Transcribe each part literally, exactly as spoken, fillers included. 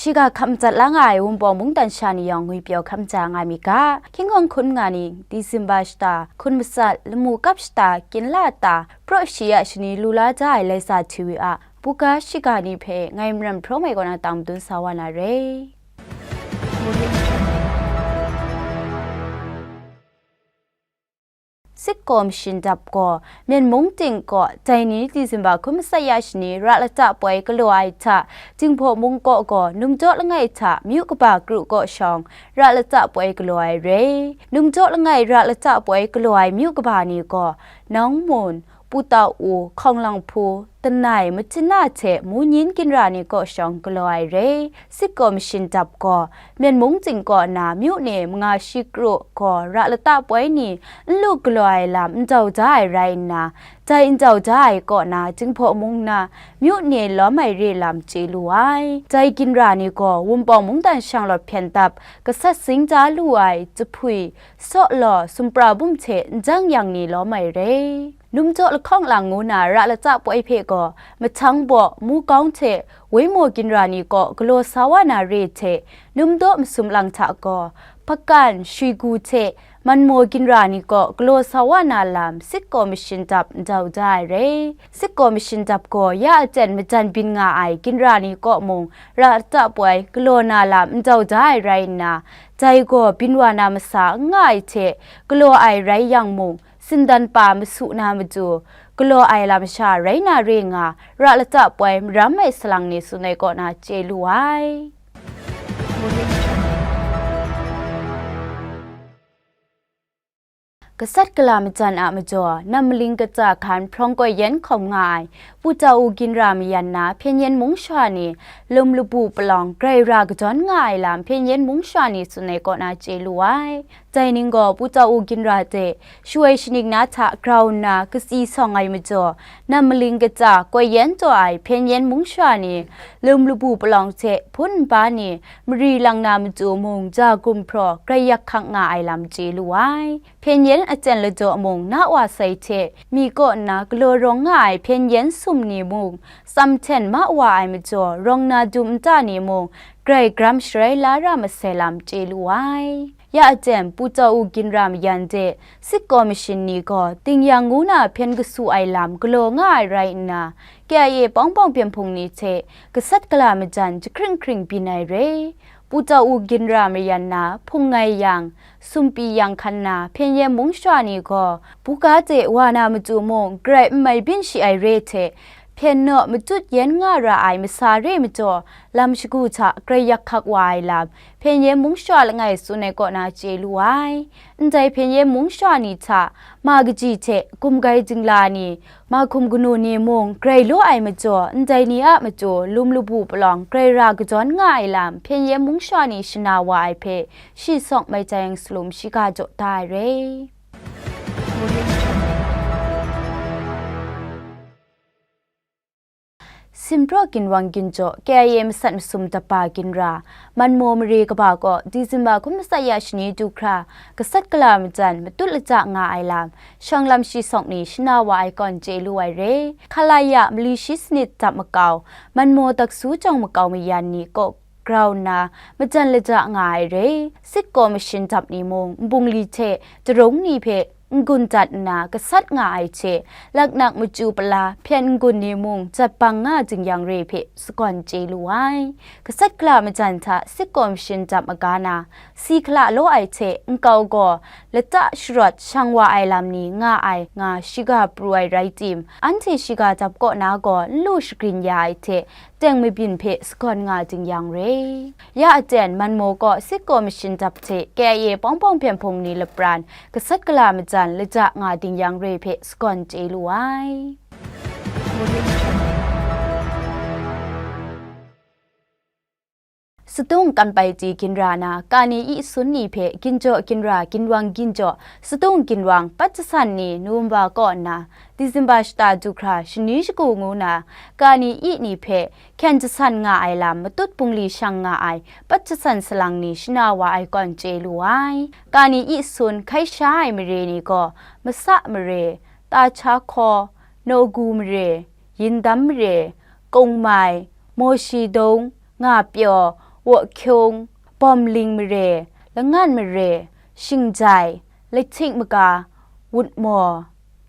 Shiga hkam matsat la nga ai Wunpawng mungdan sha ni yawng ngwipyaw hkam ja nga mi ga. Hkying hkawng hkun nga ning, Disemba shata, hkun matsat, lamu kap shata, kinla ta, praw shi ya shani lu la ja ai laisa hti wi a, buga shiga ni hpe ngai maram hprawng ai kaw na tang madun sa wa na re. Sitkaw mashin dap gaw, Myen mung ting kaw, dai ni Disemba hkun matsat ya shani ra lata poi galaw ai hta, Jinghpaw mung kaw gaw, numjaw langai hta, myu kaba kru kaw shawng, ra lata poi galaw ai re. Numjaw langai ra lata poi galaw ai myu kaba ni gaw, Nawng Mun, Pu Tau U, Hkawng Lang Hpu, Tanai, Machina hte Munyin ginra ni kaw shawng galaw ai re. Sitkaw mashin dap gaw, Myen mung ting kaw na myu ni manga shi kru gaw ra lata poi ni n lu galaw ai lam n jau da ai rai nna, dai n jau da ai kaw na Jinghpaw mung na myu ni lawm ai re lam chye lu ai. Dai ginra ni gaw Wunpawng mungdan shanglawt hpyen dap, gasat sing da lu ai, jahpui, saw law, sumpra bum hte n jang yang ni lawm ai re. Numjaw lahkawng lang ngu na ra lata poi hpe gaw, Mahtang baw, Mukawng hte Waimaw ginra ni kaw galaw sa wa na re hte, numdaw masum lang hta gaw, Hpakan, Shwigu hte Manmaw ginra ni kaw galaw sa wa na lam sitkaw mashin dap n jau da ai re. Sitkaw mashin dap gaw ya aten majan byin nga ai ginra ni kaw mung ra lata poi galaw na lam n jau da ai rai nna, dai gaw byin wa na masa n nga ai hte galaw ai rai yang mung, sindan pa masu na matu, galaw ai lam sha rai na re nga, ra lata poi maram ai salang ni tsun ai kaw na chye lu ai. Gasat gala majan a majaw, nam maling kaja hkan hprawng koi yen hkawm nga ai, Pu Tau U ginra mayan na Hpyen Yen mung sha ni, lum labu palawng grai ra kadawn nga ai lam Hpyen Yen mung sha ni tsun ai kaw na chye lu ai. Dai ning gaw Pu Tau U ginra hte shawoi shaning na hta grau nna katsi sawng ai majaw, nam maling kaja koi yen taw ai Hpyen Yen mung sha ni, lum labu palawng hte hpun nba ni mari lang na matu mung ja gumhpraw grai yak hkak nga ai lam chye lu ai. Hpyen Yen aten ladaw mung na wa sai hte mi kaw nna galaw rawng nga ai Hpyen Yen sum ni mung, tsam hten ma wa ai majaw, rawng na dum nta ni mung, grai gram sharai la ra masai lam chye lu ai. Ya aten Pu Tau U ginra mayan de, sitkaw mashin ni gaw, ting yang ngu na hpyen kasu ai lam galaw nga ai rai nna, K I A pawng pawng byeng hpung ni hte gasat gala majan jahkring hkring byin ai re. Pu Tau U ginra mayan na, hpung ngai yang, sumpi yang hkan na, Hpyen Yen mung sha ni gaw, buga de wa na matu mung, grai n mai byin shi ai re hte, hpyen naw matut yen nga ra ai masa re majaw, lam shagu hta grai yak hkak wa ai lam, Hpyen Yen mung sha langai tsun ai kaw na chye lu ai. Ndai Hpyen Yen mung sha ni hta, ma kaji hte gumgai dingla ni, ma hkum kanu ni mung grai law ai majaw, ndai ni a matu lum labu palawng grai ra kadawn nga ai lam, Hpyen Yen mung sha ni shana wa ai hpe, shi sawng mai jang salum shiga jaw da ai re. Simpraw ginwang ginjaw, K I A masat masum dapa ginra, Manmaw mare kaba kaw, Disemba hkun matsat ya shani du hkra, gasat gala majan matut lata nga ai lam, shawng lam shi sawng ni shana wa ai kawn chye lu ai re. Hkalaya mali shi sanit dap makau, Manmaw daksu jawng makau mayan ni kaw grau nna, majan lata nga ai re. Sitkaw mashin dap ni mung, nbungli hte jarung ni hpe n-gun dat nna gasat nga ai hte, laknak machyu pala hpyen n-gun ni mung jat bang nga jing yang re hpe sagawn chye lu ai. Gasat gala majan hta sitkaw mashin dap maga na, si hkala law ai hte nkau gaw lata sharawt shang wa ai lam ni nga ai nga shiga pru ai rai tim, anhte shiga dap kaw na gaw n lu shagrin ya ai hte, teng mabyin hpe sagawn nga jing yang re. Ya aten Manmaw kaw sitkaw mashin dap hte K I A pawng pawng byeng hpung ni lapran, gasat gala majan lata nga ding yang re hpe sagawn chye lu ai. Sadung Kanpaiti ginra na, kani i sun ni hpe ginjaw ginra, ginwang ginjaw, sadung ginwang, pat jasan ni Nuwumba kaw nna, Disemba shata du hkra shani shagu ngu na, kani i ni hpe hkyen jasan nga ai lam matut bungli shang nga ai, pat jasan salang ni shana wa ai kawn chye lu ai. Kani i sun hkai sha ai mare ni gaw, Masa mare, Tacha hkaw, Nawgu mare, Yindam mare, Kungmai, Mawshi dong, Nga pyaw, Wahkyung, Bawmling mare, Langan mare, Shingjai, Lahtik maga, Wutmaw,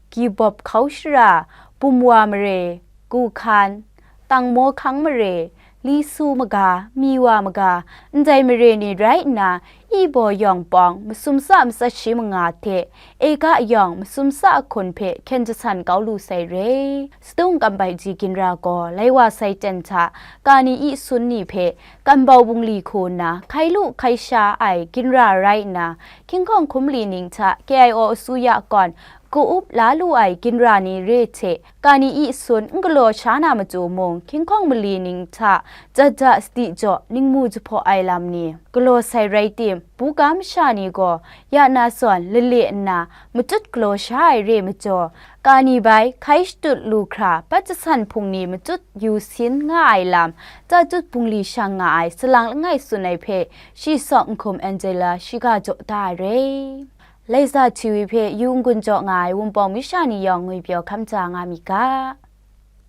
Gibawp hkau shara, Bumwa mare, Guhkan, Tangmawhkang mare, Lisu maga, Miwa maga, ndai mare ni rai nna, Ibaw yawng pawng masum tsa matsat shi manga hte, Ega yawng masum tsa ahkun hpe hkyen jasan kau lu sai re. Sadung Kambai ji ginra gaw lai wa sai ten hta, kani i sun ni hpe kambau bungli hku nna hkai lu hkai sha ai ginra rai nna, hkying hkawng hkum li ning hta K I O asuya kawn ka-up la lu ai ginra ni re hte, kani i sun n galaw sha na matu mung, hkying hkawng mali ning hta jat ja sadi jaw ningmu jahpaw ai lam ni galaw sai rai tim, buga masha ni gaw ya na zawn lale nna matut galaw sha ai re majaw, kani bai hkai shatut lu hkra pat jasan hpung ni matut yu sin nga ai lam, tatut bungli shang nga ai salang langai tsun ai hpe, shi sawk nhkum Angela shiga jaw da ai re. Laisa Htiwi hpe yu n-gun jaw nga ai Wunpawng masha ni yawng ngwipyaw hkam ja nga mi ga.